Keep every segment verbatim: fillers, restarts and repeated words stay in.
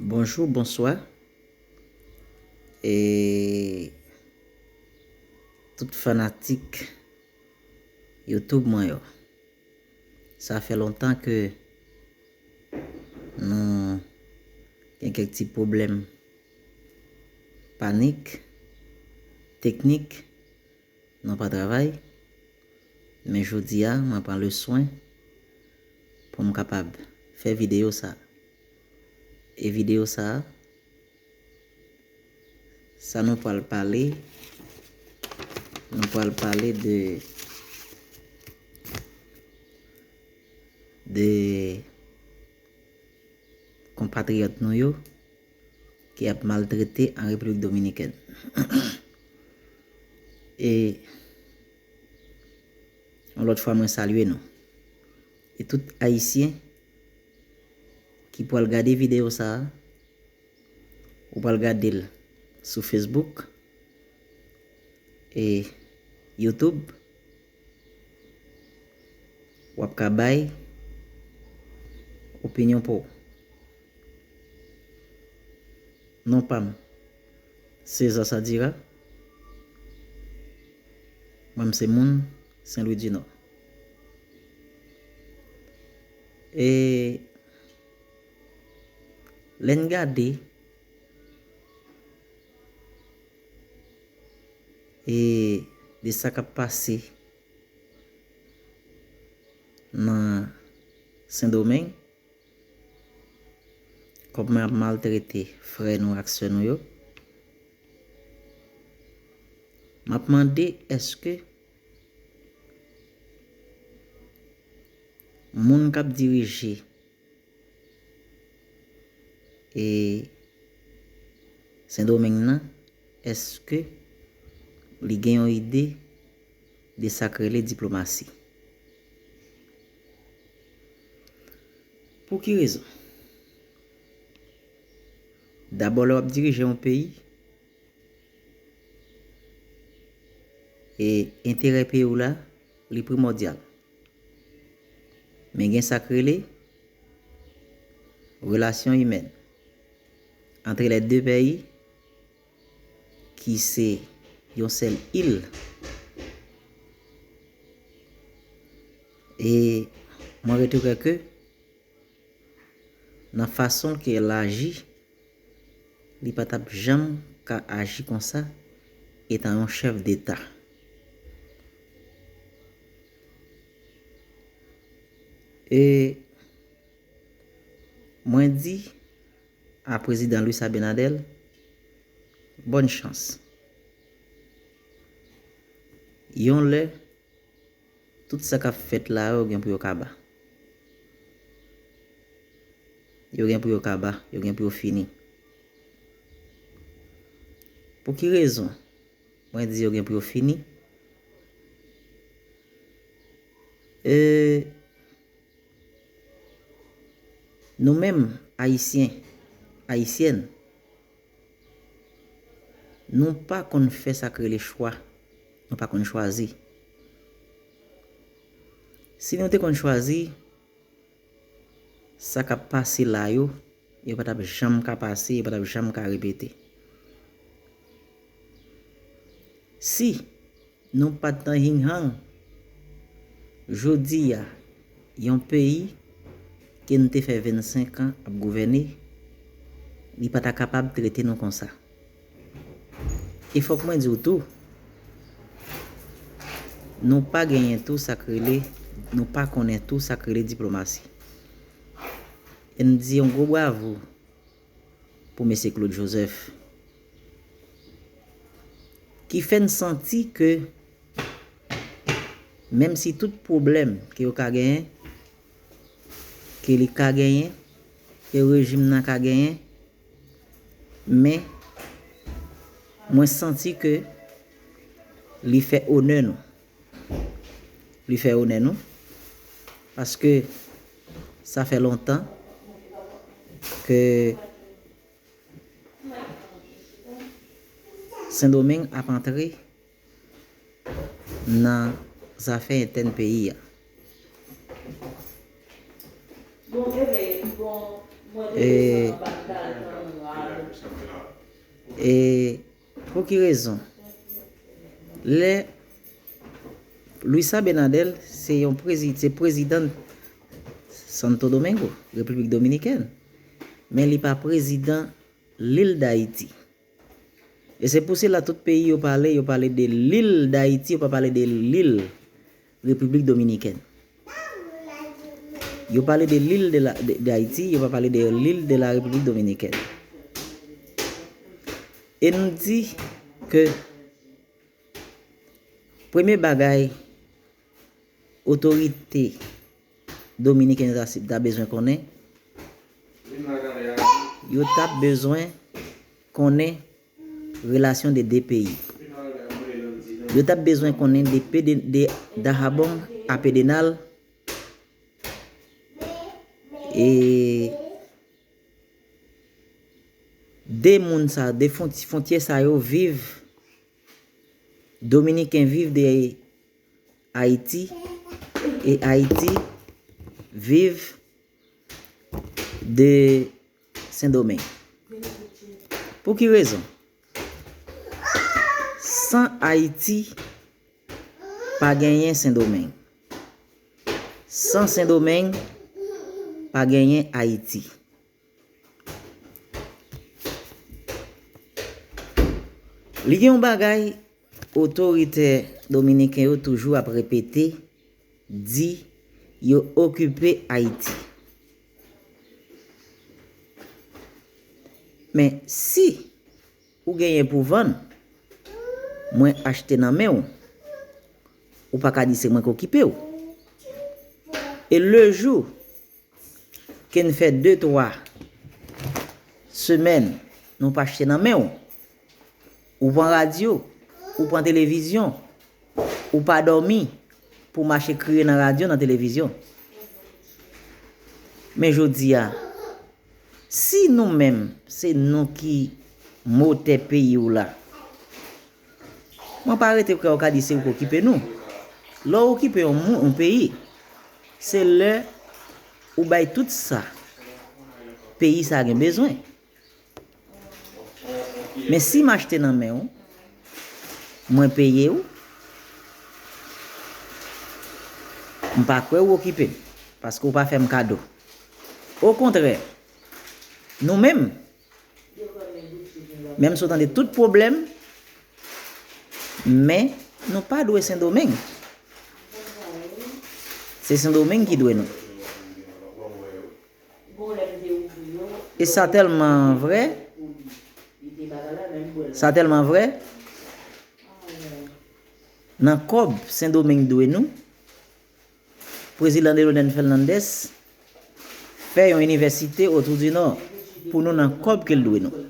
Bonjou, bonswa. E tout fanatik YouTube mwen yo. Sa fè lontan ke nou gen kèk ti pwoblèm panik, teknik, nou pa travay. Men jodi a, mwen pran le swen pou m kapab fè videyo sa. E videyo sa, sa nou pral pale, nou pral pale de, de konpatriyòt nou yo ki ap maltrete an Repiblik Dominikèn. E yon lòt fwa, mwen salye nou. E tout Ayisyen ki pral gade videyo sa a, ou pral gade l sou Facebook e YouTube, w ap ka bay opinyon pa w. Non pa m, César Sadira. Mwen, m se moun Sen Lwi di Nò. E lè n gade, e de sa k ap pase nan Sendomeng, kòman y ap maltrete frè nou ak sè nou yo, m ap mande, èske moun k ap dirije e Sendomeng nan, èske li gen yon ide de sa k rele diplomasi? Pou ki rezon? Dabò, lè w ap dirije yon peyi, e enterè peyi w la, li primòdyal. Men gen sa k rele relasyon imèn antre lè de peyi ki se yon sèl il. E mwen rete kwè ke nan fason ke l aji, li pa t ap janm ka aji konsa, etan yon chèf deta. E mwen di a prezidan Luis Abinader, bòn chans. Yon lè, tout sa k ap fèt la yo gen pou yo kaba. Yo gen pou yo kaba, yo gen pou yo fini. Pou ki rezon mwen di yo gen pou yo fini? E nou menm, Ayisyen, Ayisyèn, nou pa konn fè sa k rele chwa. Nou pa konn chwazi. Si nou te konn chwazi, sa k ap pase la yo, yo pa t ap janm ka pase, yo pa t ap janm ka repete. Si nou pa t nan hinghang, jodi a, yon peyi ke n te fè vennsenk an ap gouvène, li pa ta kapab trete nou konsa. E fòk mwen di w tou, nou pa genyen tou sa k rele, nou pa konnen tou sa k rele diplomasi. E n di yon gwo bravo pou mesye Claude Joseph, ki fè n santi ke menm si tout pwoblèm ke yo ka genyen, ke li ka genyen, ke rejim nan ka genyen, men mwen santi ke li fè onè nou. Li fè onè nou, paske sa fè lontan ke Sendomeng ap antre nan zafè entèn peyi a. E E pou ki rezon? Lè Luis Abinader se yon prezi, se prezidan Santo Domingo, Repiblik Dominikèn, men li pa prezidan lil Dayiti. E se pou sela tout peyi yo pale, yo pale de lil Dayiti, yo pa pale de lil Repiblik Dominikèn. Yo pale de lil de la, de, de Ayiti, yo pa pale de lil de la Repiblik Dominikèn. E nou di ke premye bagay otorite dominiken yo ta, ta bezwen konnen, yo t ap bezwen konnen relasyon de de peyi. Yo t ap bezwen konnen de, de, de Dajabón a Pedernal, e de moun sa, de fwon-, fwontyè sa yo viv, Dominiken viv de Ayiti, e Ayiti viv de Sendomeng. Pou ki rezon? San Ayiti, pa genyen Sendomeng. San Sendomeng, pa genyen Ayiti. Li gen yon bagay otorite dominiken yo toujou ap repete, di yo okipe Ayiti. Men si ou genyen pou vann, mwen achte nan men w, ou pa ka di se mwen k okipe w. E le jou ke n fè de, twa semèn nou pa achte nan men w, ou pran radyo, ou pran televizyon, ou pa dòmi pou mache kriye nan radyo, nan televizyon. Men jodi a, si nou menm, se nou ki motè peyi w la, mwen pa rete kwè ou ka di se ou k okipe nou. Lè w okipe yon moun, yon peyi, se lè ou bay tout sa peyi sa gen bezwen. Men si m achte nan men w, mwen peye w, m pa kwè ou okipe m, paske ou pa fè m kado. Okontrè, nou menm, menm si w tande tout pwoblèm, men nou pa dwe Sendomeng. Se Sendomeng ki dwe nou. E sa tèlman vrè, sa tèlman vrè, nan kòb Sendomeng dwe nou, prezidan Leonel Fernandez fè yon inivèsite Otou di Nò pou nou nan kòb ke l dwe nou.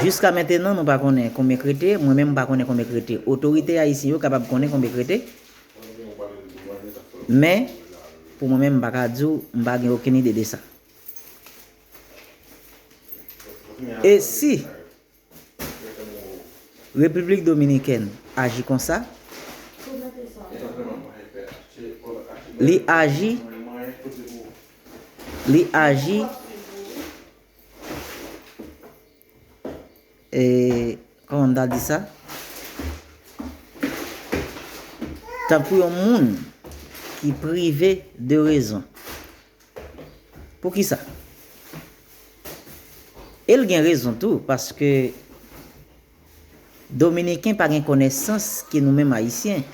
Jiska mentenan, nou pa konnen konbyen k rete, mwen menm m pa konnen konbyen k rete. Otorite ayisyen yo kapab konnen konbyen k rete, men pou mwen menm, m pa ka di w, m pa gen okenn ide de sa. E si Repiblik Dominikèn aji konsa, li aji, li aji, e, kòman m ta di sa? Tankou yon moun ki prive de rezon. Poukisa? E l gen rezon tou, paske Dominiken pa gen konesans ke nou menm Ayisyen.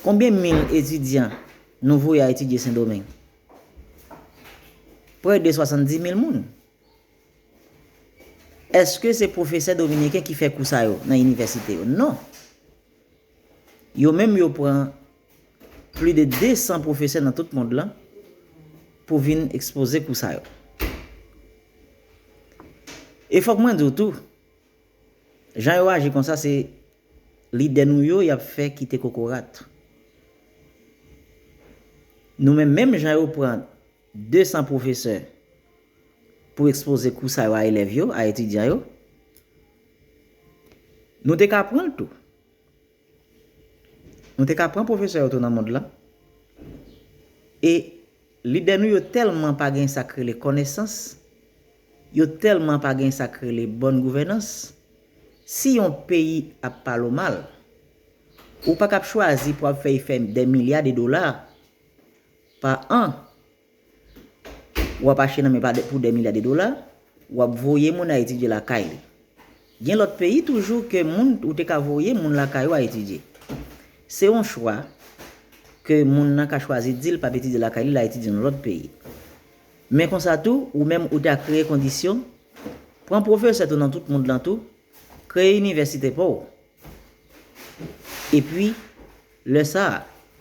Konbyen mil etidyan nou voye al etidye Sendomeng? Prè de swasanndis mil moun. Èske se pwofesè dominiken ki fè kou sa yo nan inivèsite yo? Non. Yo menm yo pran plis de de san pwofesè nan tout mond lan pou vin ekspoze kou sa yo. E fòk mwen di w tou, jan yo aji konsa, se lidè nou yo y ap fè kite kokorat. Nou menm, menm jan yo pran de san pwofesè pou ekspoze kou sa yo a elèv yo, a etidyan yo, nou te ka pran l tou. Nou te ka pran pwofesè yo tou nan mond lan. E lidè nou yo tèlman pa gen sa k rele konesans, Yo tèlman pa gen sa k rele bòn gouvènans, si yon peyi ap pale w mal, ou pa kab chwazi pou ap fè y fè dè milya de dola pa an, w ap achte nan men pa pou dè milya de dola, w ap voye moun al etidye lakay li. Gen lòt peyi toujou ke moun ou te ka voye moun lakay ou al etidye. Se yon chwa ke moun nan ka chwazi di l p ap etidye lakay li, l al etidye nan lòt peyi. Men konsa tou, ou menm ou ta kreye kondisyon, pran pwofesè tou nan tout mond lan tou, kreye inivèsite pa w. Epi, lè sa a,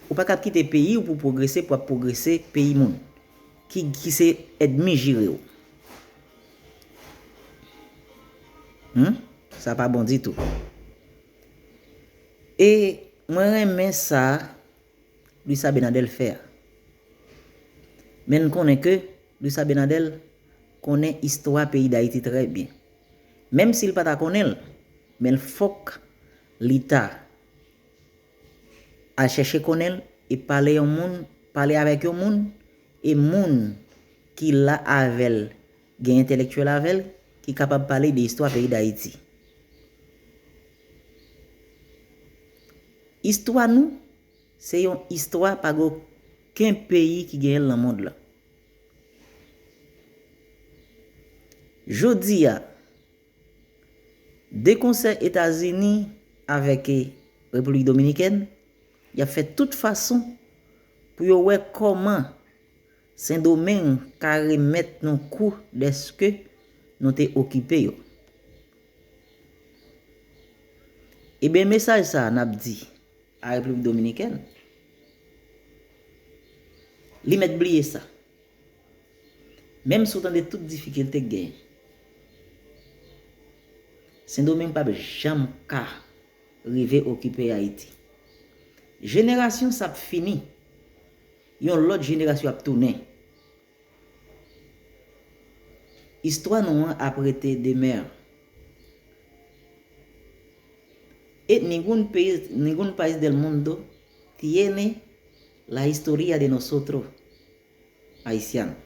ou pa kab kite peyi w pou pwogrese, pou ap pwogrese peyi moun, ki, ki se ènmi jire w. Hmm? Sa pa bon ditou. E mwen renmen sa Luis Abinader fè a. Men n konnen ke Luis Abinader konnen istwa peyi Dayiti trè byen. Menm si l pa ta konnen l, men l fòk li ta al chèche konnen l e pale yon moun, pale avèk yon moun, e moun ki la avè l, gen entèlektyèl avè l, ki kapab pale de istwa peyi Dayiti. Istwa nou, se yon istwa pa gen okenn peyi ki genyen l nan mond lan. Jodi a, de konsè Etazini avèk Repiblik Dominikèn, y ap fè tout fason pou yo wè kòman Sendomeng ka remèt nou kou dèske nou te okipe yo. Ebyen, mesaj sa a n ap di a Repiblik Dominikèn, li mèt bliye sa. Menm si w tande tout difikilte k genyen, Sendomeng p ap janm ka rive okipe Ayiti. Jenerasyon sa ap fini, yon lòt jenerasyon ap tounen. Istwa nou an ap rete demè. E ningún país, ningún país del mundo tiene la historia de nosotros, haitiano.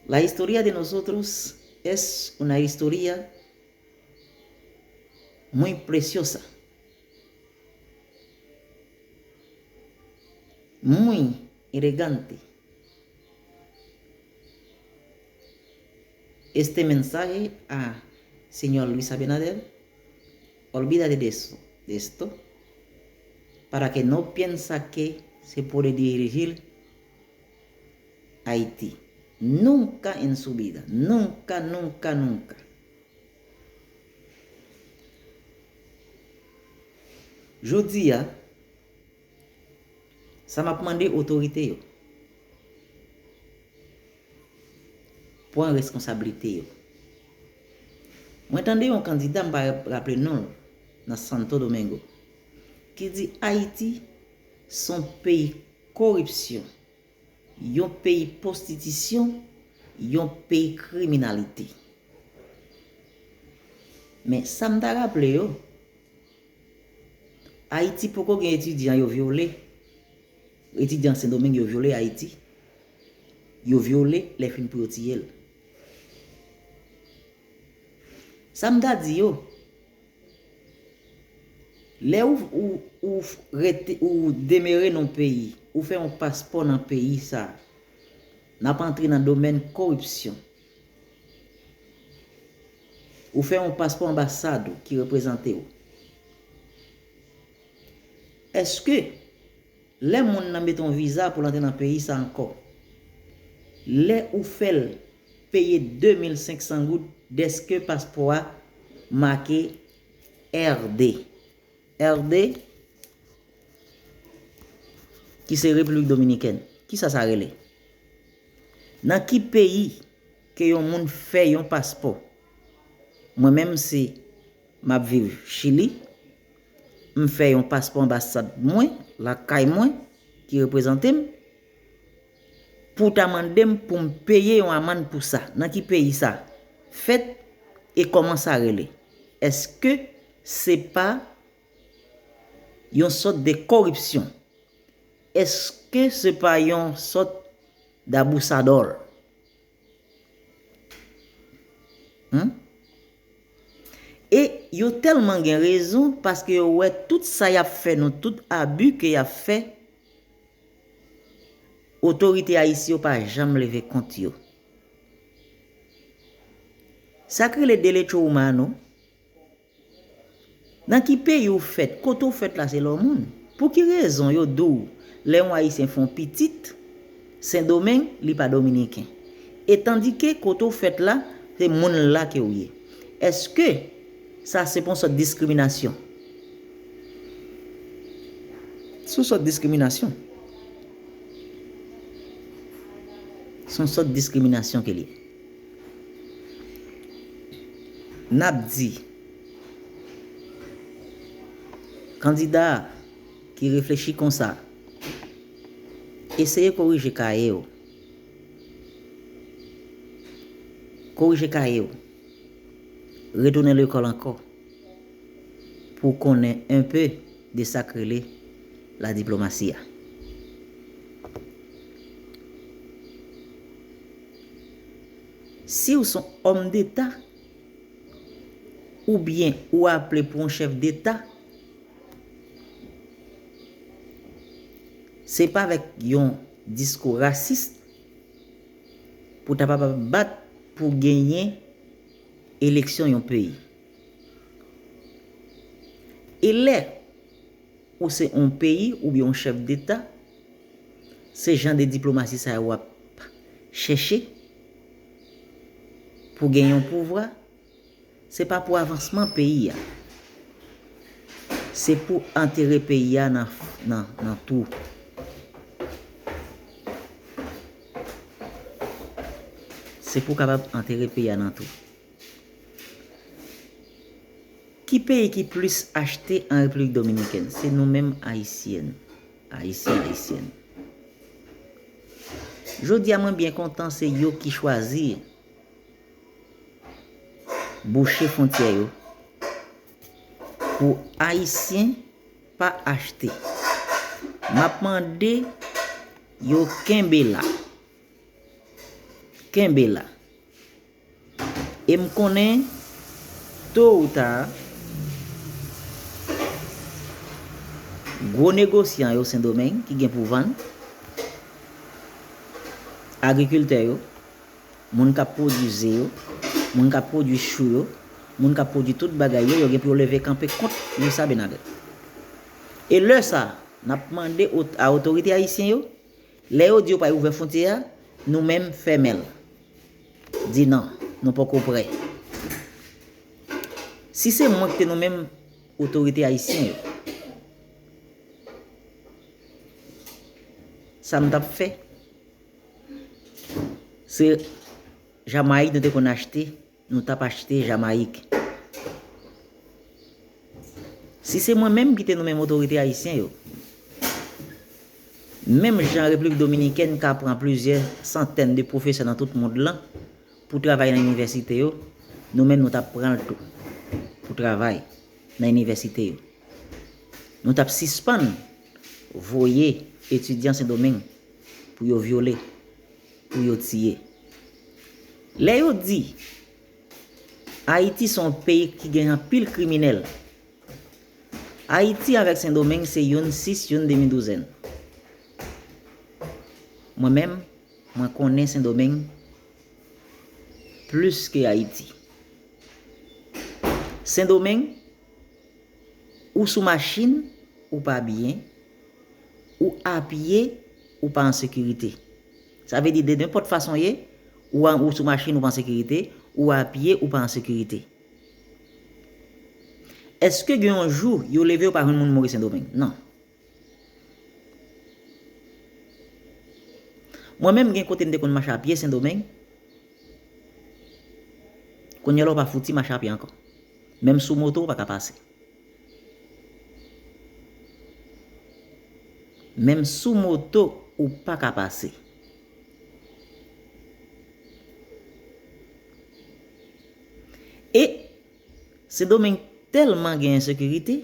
La historia de nosotros es una historia muy preciosa, muy elegante. Este mensaje a señor Luis Abinader, olvídate de eso, de esto, para que no piensa que se puede dirigir Haití. Nunca en su vida, nunca, nunca, nunca. Jodi a, sa m ap mande otorite yo, pran reskonsablite yo. Mwen tande yon kandida, m pa raple non l, nan Santo Domingo, ki di Ayiti se yon peyi koripsyon, yon peyi pwostitisyon, yon peyi kriminalite. Men sa m ta raple yo, Ayiti poko gen etidyan yo vyole, etidyan Sendomeng yo vyole Ayiti, yo vyole lè fin pou yo tiye l. Sa m ta di yo, lè ou, ou, ou rete, ou demere nan peyi, ou fè yon paspò nan peyi sa, n ap antre nan domèn koripsyon. Ou fè yon paspò anbasad ou ki reprezante w. Èske lè moun nan mete yon viza pou l antre nan peyi sa ankò, lè ou fè l peye de mil senk san goud dèske paspò a make R D, R D ki se Repiblik Dominikèn, kisa sa rele? Nan ki peyi ke yon moun fè yon paspò? Mwen menm se m ap viv Chili, m fè yon paspò anbasad mwen, lakay mwen, ki reprezante m, pou w ta mande m pou m peye yon amann pou sa. Nan ki peyi sa fèt e kòman sa rele? Èske se pa yon sòt de koripsyon? Èske se pa yon sòt dabousadòl? Hmm? E yo tèlman gen rezon paske yo wè tout sa y ap fè nou, tout abi ke y ap fè, otorite ayisyen yo pa janm leve kont yo. Sa k rele Delecho Humano, nan ki peyi w fèt? Kote w fèt la se lè w moun. Pou ki rezon yo di w lè yon ayisyen fè yon pitit Sendomeng, li pa dominiken? E tandike kote w fèt la, se moun la ke w ye. Èske sa se pa yon sòt diskriminasyon? Se yon sòt diskriminasyon. Se yon sòt diskriminasyon ke l ye. N ap di, kandida ki reflechi konsa, eseye korije kaye w. Korije kaye w. Retounen lekòl ankò pou w konnen enpe de sa k rele ladiplomasi a. Si w se yon òm deta, oubyen ou aple pou yon chèf deta, se pa avèk yon diskou rasis pou ta kapab bat pou genyen eleksyon yon peyi. E lè ou se yon peyi oubyen yon chèf deta, se jan de diplomasi sa yo w ap chèche pou gen yon pouvwa, se pa pou avansman peyi a. Se pou antere peyi a nan, nan, nan twou. Se pou kapab antere peyi a nan twou. Ki peyi ki plis achte an Repiblik Dominikèn? Se nou menm Ayisyèn. Ayisyen, Ayisyèn. Jodi a, mwen byen kontan se yo ki chwazi bouche fwontyè yo pou Ayisyen pa achte. M ap mande yo kenbe la. Kenbe la. E m konnen, to ou ta, gwo negosyan yo Sendomeng ki gen pou vann, agrikiltè yo, moun k ap pwodui ze yo, moun k ap pwodui chou yo, moun k ap pwodui tout bagay yo, yo gen pou yo leve kanpe kont Luis Abinader. E lè sa, n ap mande ot-, a otorite ayisyen yo, lè yo di yo pral ouvè fwontyè a, nou menm fèmen l. Di non, nou poko prè. Si se mwen ki te nonmen otorite ayisyen yo, sa m t ap fè, se Jamayik nou te konn achte, nou t ap achte Jamayik. Si se mwen menm ki te nonmen otorite ayisyen yo, menm jan Repiblik Dominikèn ka pran plizyè santèn de pwofesè nan tout mond lan pou travay nan inivèsite yo, nou menm nou t ap pran l tou pou travay nan inivèsite yo. Nou t ap sispann voye etidyan Sendomeng pou yo vyole, pou yo tiye. Lè yo di Ayiti se yon peyi ki gen anpil kriminèl, Ayiti avèk Sendomeng se youn sis, youn demi douzèn. Mwen menm, mwen konnen Sendomeng plis ke Ayiti. Sendomeng, ou sou machin, ou pa byen, ou apye, ou pa an sekirite. Sa vle di, de nenpòt fason ye, ou an, ou sou machin, ou pa an sekirite, ou apye, ou pa an sekirite. Èske gen yon jou yo leve yo pa jwenn moun mouri Sendomeng? Non. Mwen menm gen kote m te konn mache apye Sendomeng. Kounye a la ou pa fouti mache apye ankò. Menm sou moto ou pa ka pase. Menm sou moto ou pa ka pase. E Sendomeng tèlman gen ensekirite,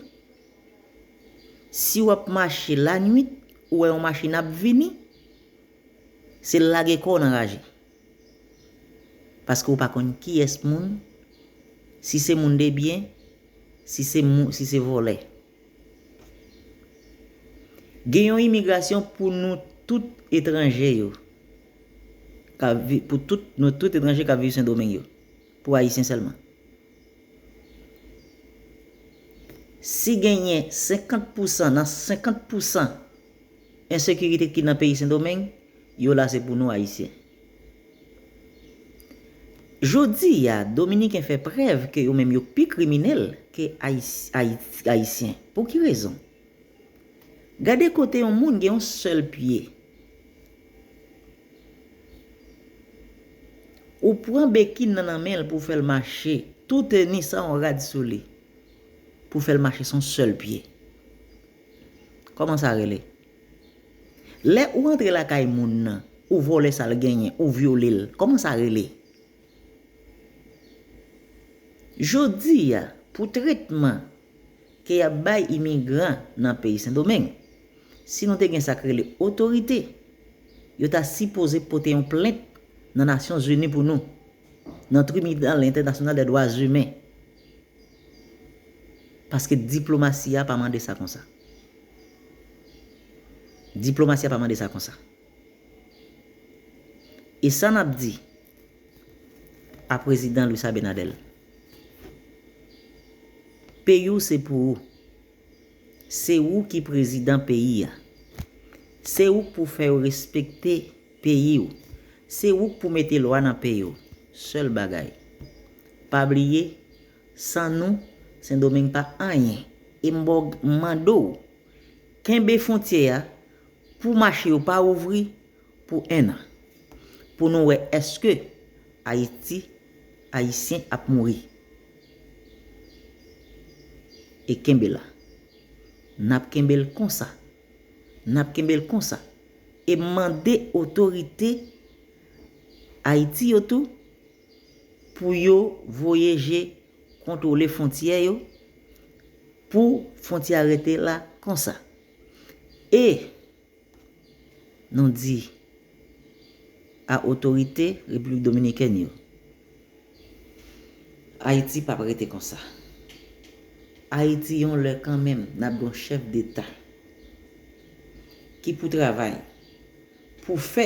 si w ap mache lannuit, ou wè yon machin ap vini, se lage kò w nan raje. Paske w pa konn kiyès moun Si se moun de byen, si se mou, si se vòlè. Gen yon imigrasyon pou nou tout etranje yo, k ap vi-, pou tout, nou tout etranje k ap viv Sendomeng yo, pou Ayisyen sèlman. Si genyen senkant pousan nan senkant pousan ensekirite ki nan peyi Sendomeng, yo la se pou nou Ayisyen. Jodi a, Dominiken fè prèv ke yo menm yo pi kriminèl ke Ayis-, Ayis-, Ayisyen. Pou ki rezon? Gade kote yon moun gen yon sèl pye. Ou pran bekin nan nan men l pou fè l mache, tou teni san yon rad sou li, pou fè l mache san sèl pye. Kòman sa rele? Lè ou antre lakay moun nan, ou vòlè sa l genyen, ou vyole l, kòman sa rele? Jodi a, pou tretman ke y ap bay imigran nan peyi Sendomeng, si nou te gen sa k rele otorite, yo ta sipoze pote yon plent nan Nasyonzini pou nou, nan Tribinal Entènasyonal dè Dwa Imen. Paske diplomasi a pa mande sa konsa. Diplomasi a pa mande sa konsa. E sa n ap di a prezidan Luis Abinader, peyi w se pou ou. Se ou ki prezidan peyi a. Se ou k pou fè yo respekte peyi w. Se ou k pou mete lwa nan peyi w. Sèl bagay. Pa bliye, san nou, Sendomeng pa anyen. E m ba w, m mande w, kenbe fwontyè a pou mache yo pa ouvri pou enn an. Pou nou wè èske Ayiti, Ayisyen ap mouri. E kenbe la. N ap kenbe l konsa. N ap kenbe l konsa. E m mande otorite Ayiti yo tou pou yo voye je kontwole fwontyè yo, pou fwontyè a rete la konsa. E nou di a otorite Repiblik Dominikèn yo, Ayiti p ap rete konsa. Ayiti yon lè kanmenm n ap gen yon chèf deta ki pou travay pou fè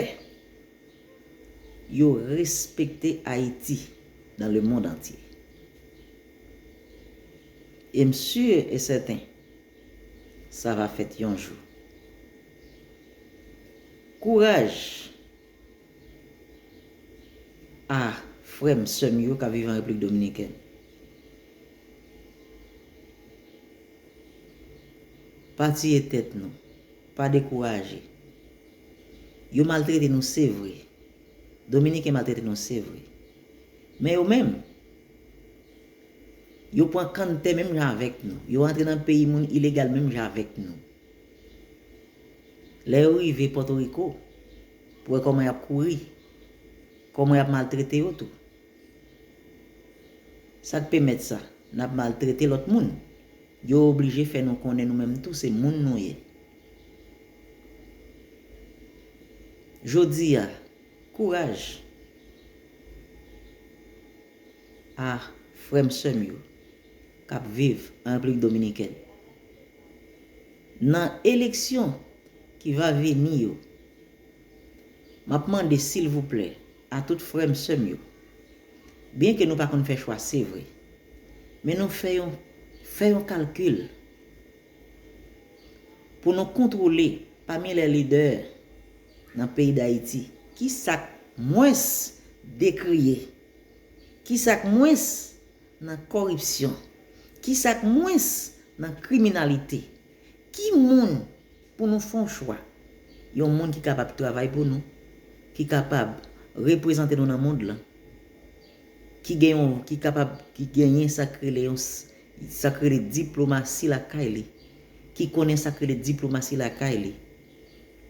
yo respekte Ayiti dans le monde entier. E m si e sèten, sa va fèt yon jou. Kouraj a frè m, sè m yo k ap viv an Repiblik Dominikèn. Pa tiye tèt nou. Pa dekouraje. Yo maltrete nou, se vre. Dominiken maltrete nou, se vre. Men yo menm, yo pran kanntè menm jan avèk nou. Yo antre nan peyi moun ilegal menm jan avèk nou. Lè yo rive Pòtoriko, pou wè kòman y ap kouri, kòman y ap maltrete yo tou. Sa k pèmèt sa? N ap maltrete lòt moun. Yo oblije fè nou konnen nou menm tou se moun nou ye. Jodi a, kouraj a frè m, sè m yo k ap viv an Repiblik Dominikèn. Nan eleksyon ki va vini yo, m ap mande silvouplè a tout frè m, sè m yo, byenke nou pa konn fè chwa, se vre, men nou fè yon, fè yon kalkil pou nou kontwole pami lè lidè nan peyi Dayiti, ki sa k mwens dekriye, ki sa k mwens nan kòripsyon, ki sa k mwens nan kriminalite, ki moun pou nou fè yon chwa, yon moun ki kapab travay pou nou, ki kapab reprezante nou nan mond lan, ki gen yon, ki kapab, ki genyen sa k rele yon s-, sa k rele diplomasi lakay li, ki konnen sa k rele diplomasi lakay li,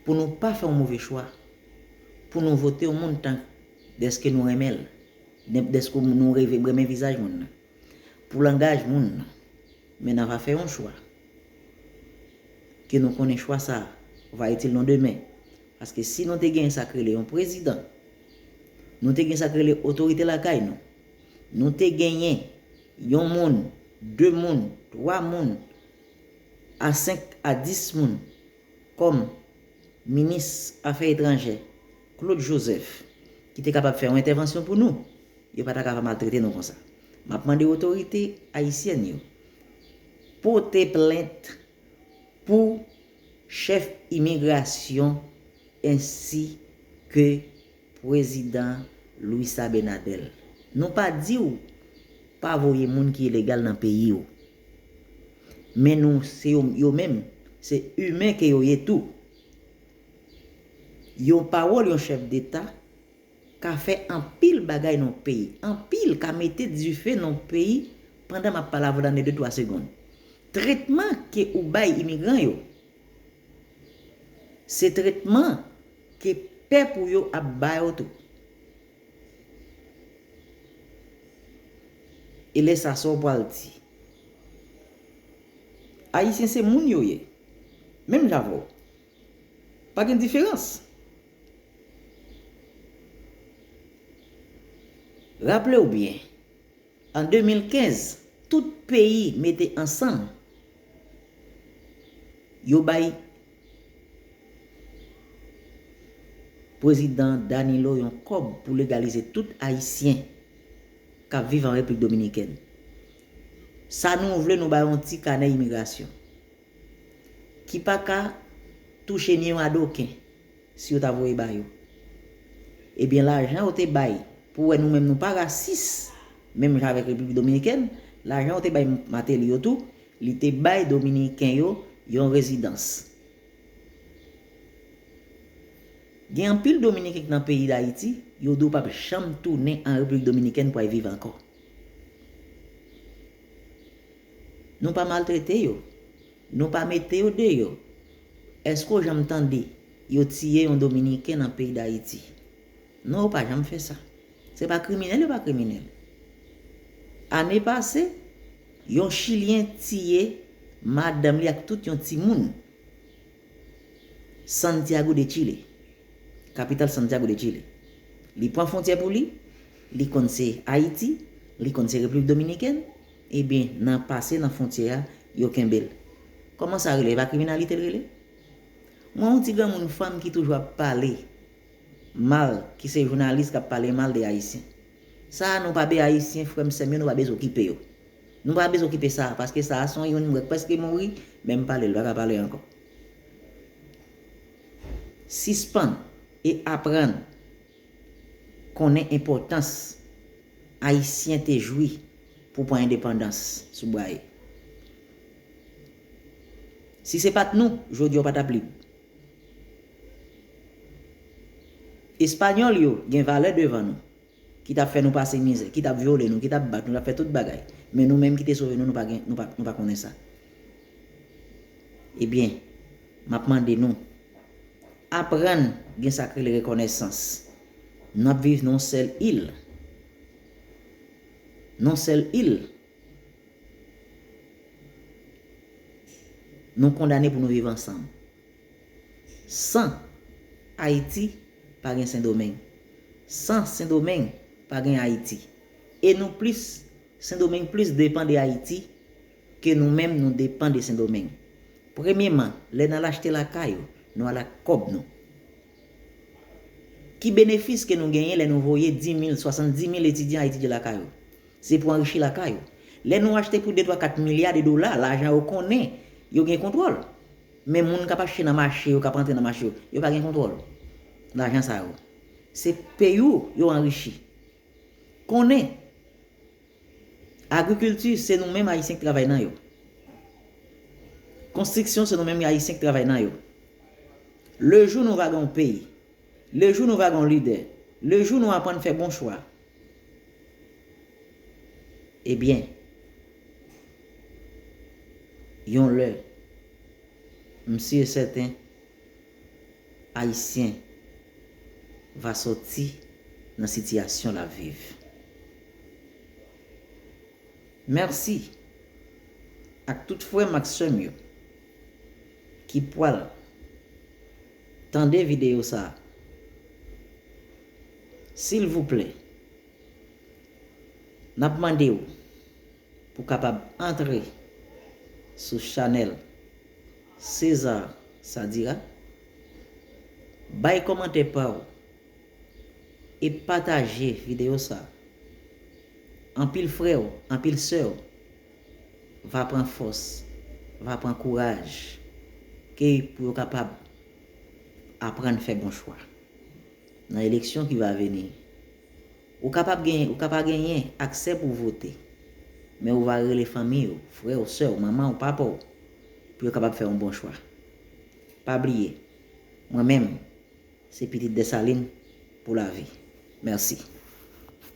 pou nou pa fè yon move chwa, pou nou vote yon moun tan dèske nou renmen l, dèske nou reve-, renmen vizaj moun nan, pou langaj moun nan. Men n ava fè yon chwa. Ke nou konnen chwa sa a va itil nou demen. Paske si nou te genyen sa k rele yon prezidan, nou te gen sa k rele otorite lakay nou, nou te genyen yon moun, de moun, twa moun, a senk a dis moun kòm minis afè etranjè Claude Joseph, ki te kapab fè yon entèvansyon pou nou, yo pa ta kapab maltrete nou konsa. M ap mande otorite ayisyèn yo pote plent pou chèf imigrasyon ensi ke Prezidan Luis Abinader. Nou pa di w pa voye moun ki ilegal nan peyi w. Men nou, se yo, yo menm, se imen ke yo ye tou. Yon pawòl yon chèf deta ka fè anpil bagay nan yon peyi. Anpil ka mete dife nan yon peyi pandan m ap pale avè w nan de twa segonn. Tretman ke ou bay imigran yo, se tretman ke pèp ou yo ap ba yo tou. E lè sa, sa w pral di? Ayisyen se moun yo ye. Menm jan avè w. Pa gen diferans. Raple w byen, an de mil kenz, tout peyi mete ansanm, yo bay Prezidan Danilo yon kòb pou legalize tout Ayisyen k ap viv an Repiblik Dominikèn. Sa nou vle, nou ba yo yon ti kanè imigrasyon ki pa ka touche ni yon adoken si yo ta voye ba yo. Ebyen, lajan yo te bay, pou wè nou menm nou pa rasis, menm jan avèk Repiblik Dominikèn, lajan yo te bay Martelly yo tou, li te bay Dominiken yo yon rezidans. Gen anpil Dominiken ki nan peyi Dayiti, yo di w p ap janm tounen an Repiblik Dominikèn pou al viv ankò. Nou pa maltrete yo. Nou pa mete yo deyò. Èske w janm tande yo tiye yon Dominiken nan peyi Dayiti? Non, yo pa janm fè sa. Se pa kriminèl, yo pa kriminèl. Ane pase, yon Chilyen tiye madanm li ak tout yon timoun. Santiago de Chile, kapital Santiago de Chile. Li pran fwontyè pou li, li konn se Ayiti, li konn se Repiblik Dominikèn, ebyen, nan pase nan fwontyè a, yo kenbe l. Kòman sa rele? E pa kriminalite l rele? Mwen, yon ti granmoun fanm ki toujou ap pale mal, ki se jounalis k ap pale mal de Ayisyen. Sa a, nou pa be Ayisyen, frè m, sè m yo, nou pa bezwen okipe yo. Nou pa bezwen okipe sa a, paske sa a se yon youn m wè k prèske mouri, men m pale, l pa ka pale ankò. Sispann e aprann konnen enpòtans Ayisyen te jwi pou pran endepandans sou bra yo. Si se pa t nou, jodi a w pa t ap lib. Espanyòl yo gen valè devan nou, ki t ap fè nou pase mizè, ki t ap vyole nou, ki t ap bat nou, t ap fè tout bagay. Men nou menm ki te sove nou, nou pa gen, nou pa, nou pa konnen sa. Ebyen, m ap mande nou, aprann gen sa k rele rekonesans. Nou ap viv nan yon sèl il. Nan yon sèl il. Nou kondane pou nou viv ansanm. San Ayiti, pa gen Sendomeng. San Sendomeng, pa gen Ayiti. E nou plis, Sendomeng plis depann de Ayiti ke nou menm nou depann de Sendomeng. Premyeman, lè n al achte lakay ou, nou al ak kòb nou. Ki benefis ke nou genyen lè nou voye dis mil, swasanndis mil etidyan etidye lakay ou? Se pou anrichi lakay ou. Lè nou achte pou de, twa, kat milya de dola, lajan yo konnen, yo gen kontwòl. Men moun k ap achte nan mache yo, k ap antre nan mache yo, yo pa gen kontwòl lajan sa yo. Se peyi w yo anrichi. Konnen, agrikilti, se nou menm Ayisyen k travay nan yo. Konstriksyon, se nou menm Ayisyen k travay nan yo. Le jou nou va gen yon peyi, le jou nou va gen yon lidè, le jou nou aprann fè bon chwa, ebyen, yon lè, m si e sèten, Ayisyen va sòti nan sitiyasyon l ap viv. Mèsi ak tout frè m ak sè m yo ki pral tande videyo sa a. Silvouplè, n ap mande w, Ou kapab antre sou chanèl César Sadira, bay kòmantè pa w e pataje videyo sa. Anpil frè w, anpil sè w va pran fòs, va pran kouraj ke pou yo kapab aprann fè bon chwa nan eleksyon ki va vini. Ou kapab genyen, ou ka pa genyen aksè pou vote, men ou va rele fanmi w, frè w, sè w, manman w, papa w, pou yo kapab fè yon bon chwa. Pa bliye, mwen menm, se pitit Desalin pou lavi. Mèsi.